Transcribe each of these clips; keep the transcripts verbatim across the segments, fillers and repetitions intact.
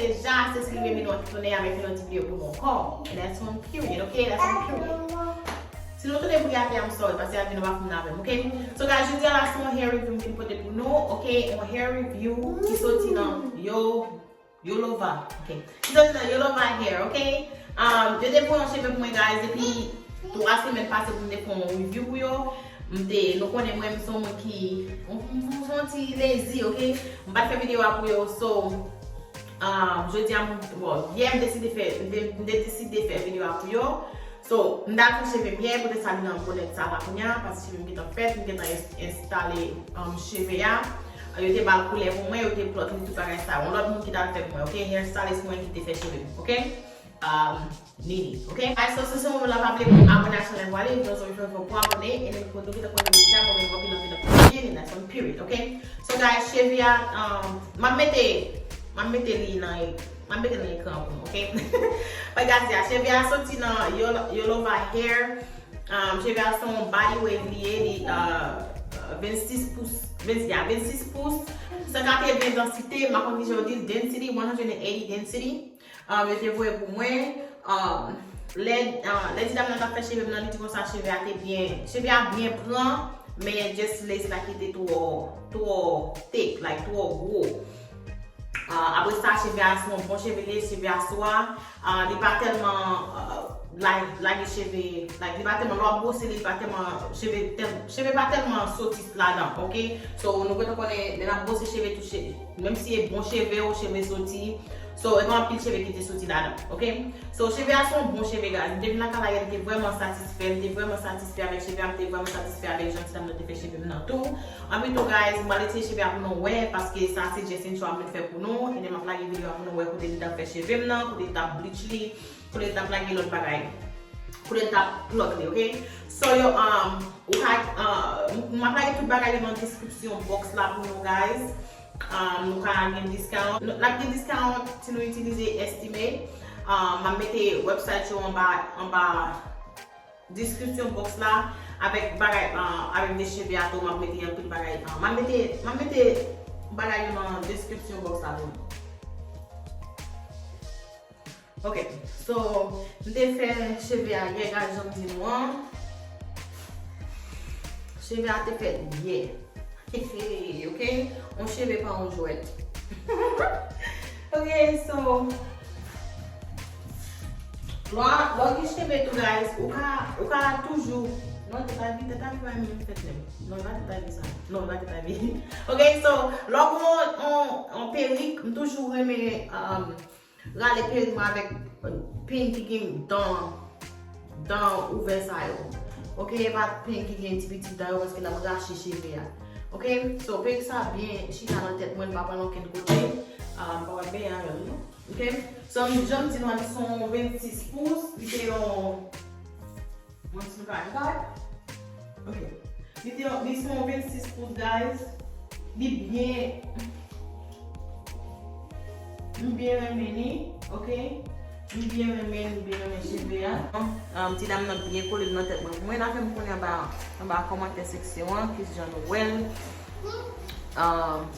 Deja, se Sylvie Benoît ki tounen avèk yon lòt ti videyo pou nou ankò. And that's on period, ok? That's on period. Si nou tounen pou gate, I'm sorry, paske a vin nou pa fin avè m, ok? So, guys, jodi a la se yon hair review m vin pote pou nou, ok? Yon hair review ki soti nan Yo, Yolova, ok? Ki soti nan Yolova Hair, ok? Um, yo te voye yon cheve pou mwen, guys, depi twa semèn pase pou m te fè yon review pou yo. M te, nou konnen mwen, m se yon moun ki, m, m, m se yon ti lazy, ok? M pa t fè videyo a pou yo, so, um, jodi a, m, bon, yè m deside fè, m te, m te deside fè videyo a pou yo. So, m t al fè cheve m yè, poutèt sa li nan bonèt sa la kounye a, paske cheve m gentan fèt, m gentan ins-, enstale, um, cheve a. Yo te ba l koulè pou mwen, yo te plòt li tout bagay sa. Yon lòt moun ki t al fè pou mwen, ok? Hairstylist mwen ki te fè cheve m, ok? Um, Nini, ok? Guys, so, si se yon moun la pa bliye pou abòne ak chanèl Vwale, just refer for pou abòne, and then pou nou ki te konnen deja, mwen menm anpil anpil anpil, and that's on period, ok? So, guys, cheve a, um, m ap mete, m ap mete li nan, m ap mete nan ekran pou nou, ok? But guys, yeah, cheve a soti nan Yol-, Yolova Hair. Um, cheve a se yon body wave li ye, li, uh, uh, vennsis pous, ven, yeah, vennsis pous, san katreven dansite, m pa konn kijan yo di l, density, one hundred and eighty density. Um, yo te voye pou mwen. Um, lè, uh, lè ti dam nan t ap fè cheve m nan, li di konsa cheve a te byen, cheve a byen pran, men just lace la ki te twò, twò thick, like, twò gwo. Uh, apre sa, cheve a se yon bon cheve li ye, cheve a swa. Uh, li pa tèlman, uh, la-, lage cheve, like, li pa tèlman, lè w ap bwose li, li pa tèlman, cheve tèl-, cheve pa tèlman soti ladan, ok? So, nou gentan konnen, lè n ap bwose cheve, tou cheve, menm si e bon cheve w, cheve soti. So, e pa anpil cheve ki te soti ladan, ok? So, cheve a se yon bon cheve, guys. M te vin lakay la yè, li te vrèman satisfè, m te vrèman satisfè avèk cheve a, m te vrèman satisfè avèk jan ti dam nan te fè cheve m nan tou. Anpito, guys, m pral retire cheve a pou nou wè, paske sa se just intro a m vin fè pou nou, e m ap lage videyo a pou nou wè kote li t ap fè cheve m nan, kote li t ap bleach li, kote li t ap lage lòt bagay, kote li t ap plòt li, ok? So, yo, um, ou ka, uh, m ap lage tout bagay yo nan description box la pou nou, guys. Um, nou ka gen discount. Nou, n ap gen discount si nou itilize Estimate. Um, m ap mete website yo anba, anba description box la, avèk bagay, ah, avèk de cheve a tou, m ap mete anpil bagay. Ah, m ap mete, m ap mete bagay yo nan description box la tou. Ok, so, m te fè cheve a yè, guys, jan m di nou an. Cheve a te fèt yè. Ok? On cheve pa on jwèt. Ok, so, lè, lè w gen cheve tou, guys, ou ka, ou ka toujou, non, tèt a vi, tèt a vi pa menm fèt menm. Non, e pa tèt a vi sa. Non, e pa tèt a vi. Ok, so, lè w gen on, on, on perik, m toujou renmen, um, rale perik mwen avèk peny ki gen dan, dan ouvè sa yo. Ok, e pa peny ki gen ti piti dan yo, paske l ap rache cheve a. Ok, so perik sa byen chita nan tèt mwen, li pa pral okenn kote. Ah, m pa wè byen avè l non. Ok, so jan m di nou an, li se yon vennsis pous, li se yon, mwen si nou ka wè. Ok. Li te, li se yon vennsis pous, guys. Li byen, m byen renmen li, ok? M byen renmen, m byen renmen cheve a. Um, ti dam nan byen kole nan tèt mwen. Mwen la fè m konnen anba, anba kòmantè seksyon an, kijan nou wè l. Um,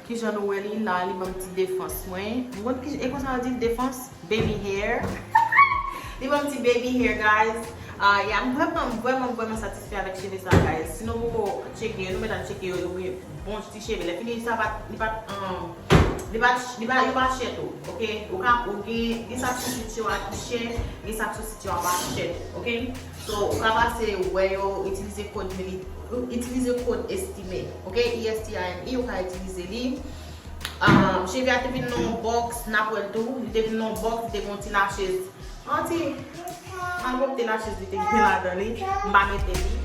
Kijan nou wè li la, li ban m ti defans mwen. M konn ki, e konsa yo di l, defans, baby hair. Li ban m ti baby hair, guys. Ah, yeah, m vrèman, m vrèman, m vrèman satisfè avèk cheve sa, guys. Si nou poko tcheke yo, nou mèt al tcheke yo, yo gen bon ti cheve. Lè fini, sa pa, li pa, um, li pa, li pa, yo pa chè tou, ok? Ou ka, ou gen, gen sa k sou sit yo a ki chè, gen sa k sou sit yo a pa chè tou, ok? So, ou ka pase wè yo, itilize kòd mili-, itilize kòd Estime, ok? E S T I M E, ou ka itilize li. Um, cheve a te vin nan yon box, n ap wè l tou. Li te vin nan yon box, li te gen yon ti lashes. Yon ti, yon ti lashes li te gen ladan li. M pa mete li.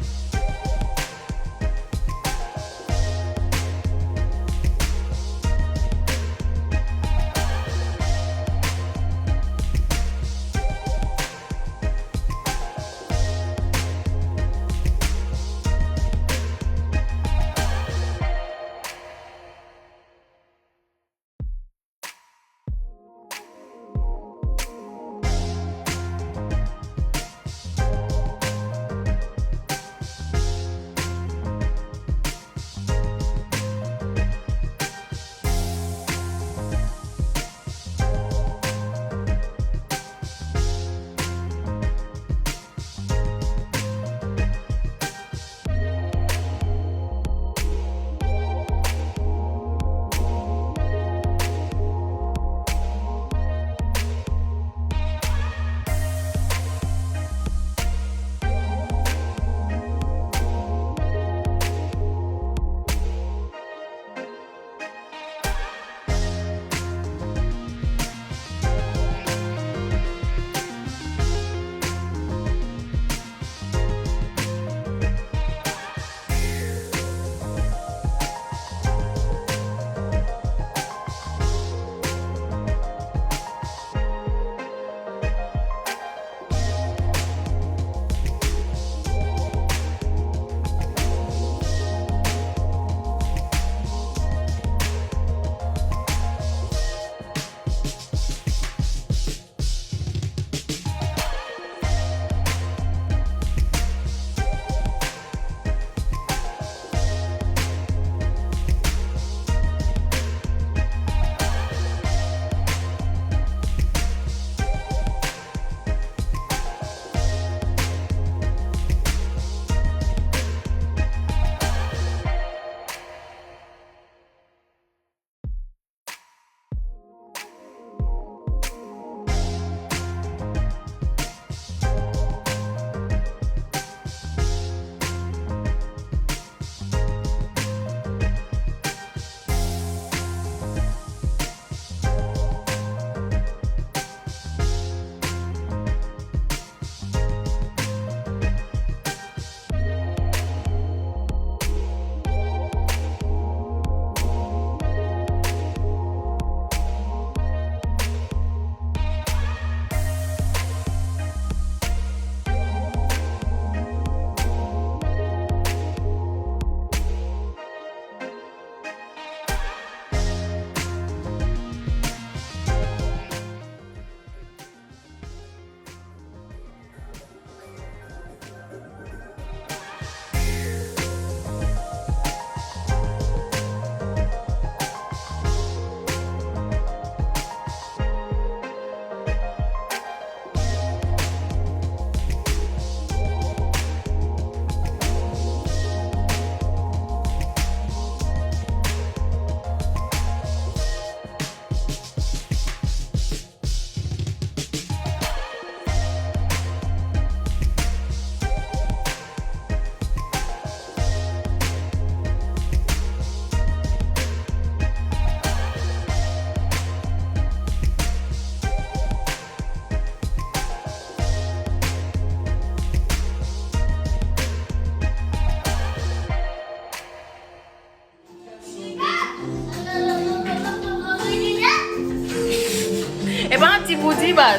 Ou di baz.